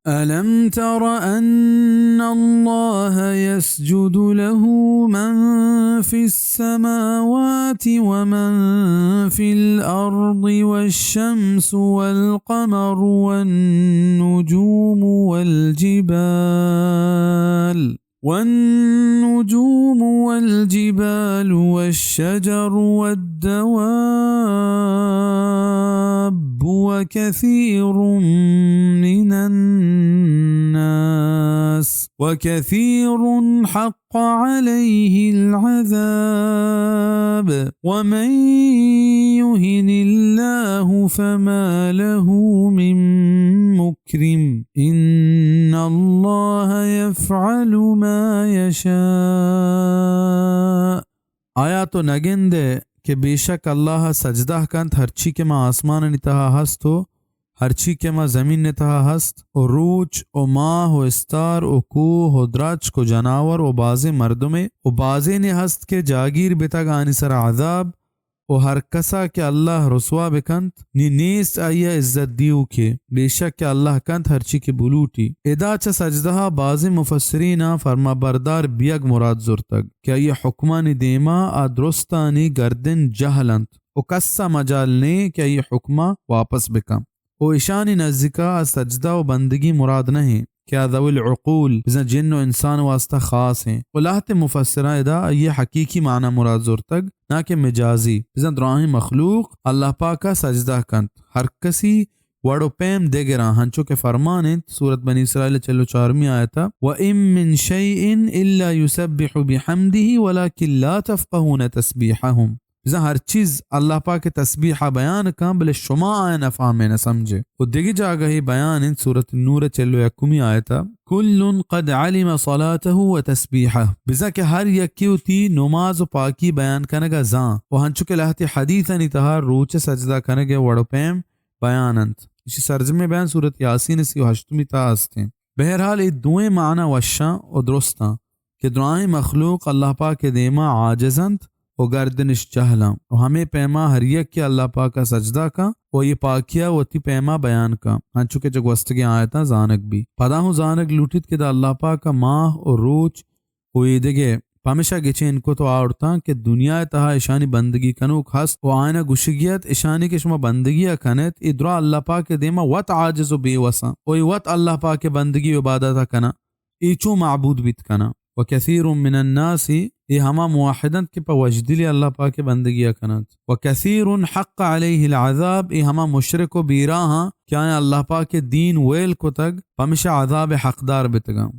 ألم تر أن الله يسجد له من في السماوات ومن في الأرض والشمس والقمر والنجوم والجبال والنجوم والجبال والشجر والدواب وكثير من الناس وكثير حق عليه العذاب ومن يهن الله فما له من مكرم إن الله يفعل ما يشاء. آیا تو نگندے کہ بے شک اللہ سجدہ کنت ہرچی کہ ما آسمانانی تہا ہست و ہرچی کہ ما زمین تہا ہست، و روچ و ماہ و استار و کوہ و درچک و جناور و بازیں مردمے و بازینے ہست کہ جاگیر بتگ آنی سرا عذاب، و ہر کسا کہ اللہ رسوا بکنت، نی نیست آئیا عزت دیوکے، بے شک کہ اللہ کنت ہرچی کہ بلوٹی۔ ادا چہ سجدہا بازیں مفسریناں فرما بردار بیگ مراد زرتگ کہ آئی حکمانی دیما آ درستانی گردن جہل انت و کسا مجال نے کہ آئی حکما واپس بکن۔ و اشانی نزیکا آ سجدہ و بندگی مراد نہ ایں کہ آ ذوی العقول، بزاں جن و انسان واسطہ خاص ایں۔ و لہتے مفسراں ادا آئی حقیقی معنی مراد زرتگ، نہ کہ مجازی، بزاں دراہیں مخلوق اللہ پاکا سجدہ کنت، ہر کسی وڑ و پیم دگراں، ہنچو کہ فرمان انت سورت بنی اسرائیل چل و چارمی آیتا، وَإِن مِّن شَيْءٍ إِلَّا يُسَبِّحُ بِحَمْدِهِ وَلَٰكِن لَّا تَفْقَهُونَ تَسْبِيحَهُمْ۔ بزاں ہر چیز اللہ پاک تسبیح بیان کن، بلے شما آیاں نہ فہمے، نہ سمجھے۔ و دگہ جاگہے بیان انت سورت نور چل و یکمی آیتا، كُلٌّ قَدْ عَلِمَ صَلَاتَهُ وَتَسْبِيحَهُ۔ بزاں کہ ہر یکے وتی نماز و پاکی بیان کنگا زان، و ہنچو کہ لہتے حدیثانی تہا روچ سجدہ کنگے وڑ و پیم بیان انت۔ اشی سرجمیں بیان سورت یاسین سی و ہشتمی تہا ہستیں۔ بہرحال اے دوئیں معنی وشاں و درستاں کہ دراہیں مخلوق اللہ پاک دیما عاجز انت و گردنش جہلاں و ہمے پیما ہر یک کہ اللہ پاکا سجدہ کن و اے پاکیا وتی پیما بیان کن، ہنچو کہ چہ گوستگیں آیتاں زانگ بی۔ پدا ہوں زانگ لوٹیت کہ دا اللہ پاکا ماہ و روچ و اے دگہ پمشا گچین کت و آورتاں کہ دنیا تہا اشانی بندگی کنوک ہست و آیانا گوشگی ات، اشانی کہ شما بندگی ء کنیت، اے درا اللہ پاک ء دیما وت عاجز و بے وساں و اے وت اللہ پاک ء بندگی و عبادت ء کناں، اے چون معبود بیت کناں؟ وكثير من الناس، اے ہما موحد انت کہ پہ وشدلی اللہ پاک ء بندگی ء کننت۔ وكثير حق عليه العذاب، اے ہما مشرک و بیراہاں کہ آیاں اللہ پاک ء دین ویل کتگ، پمشا عذاب ء حقدار بتگاں۔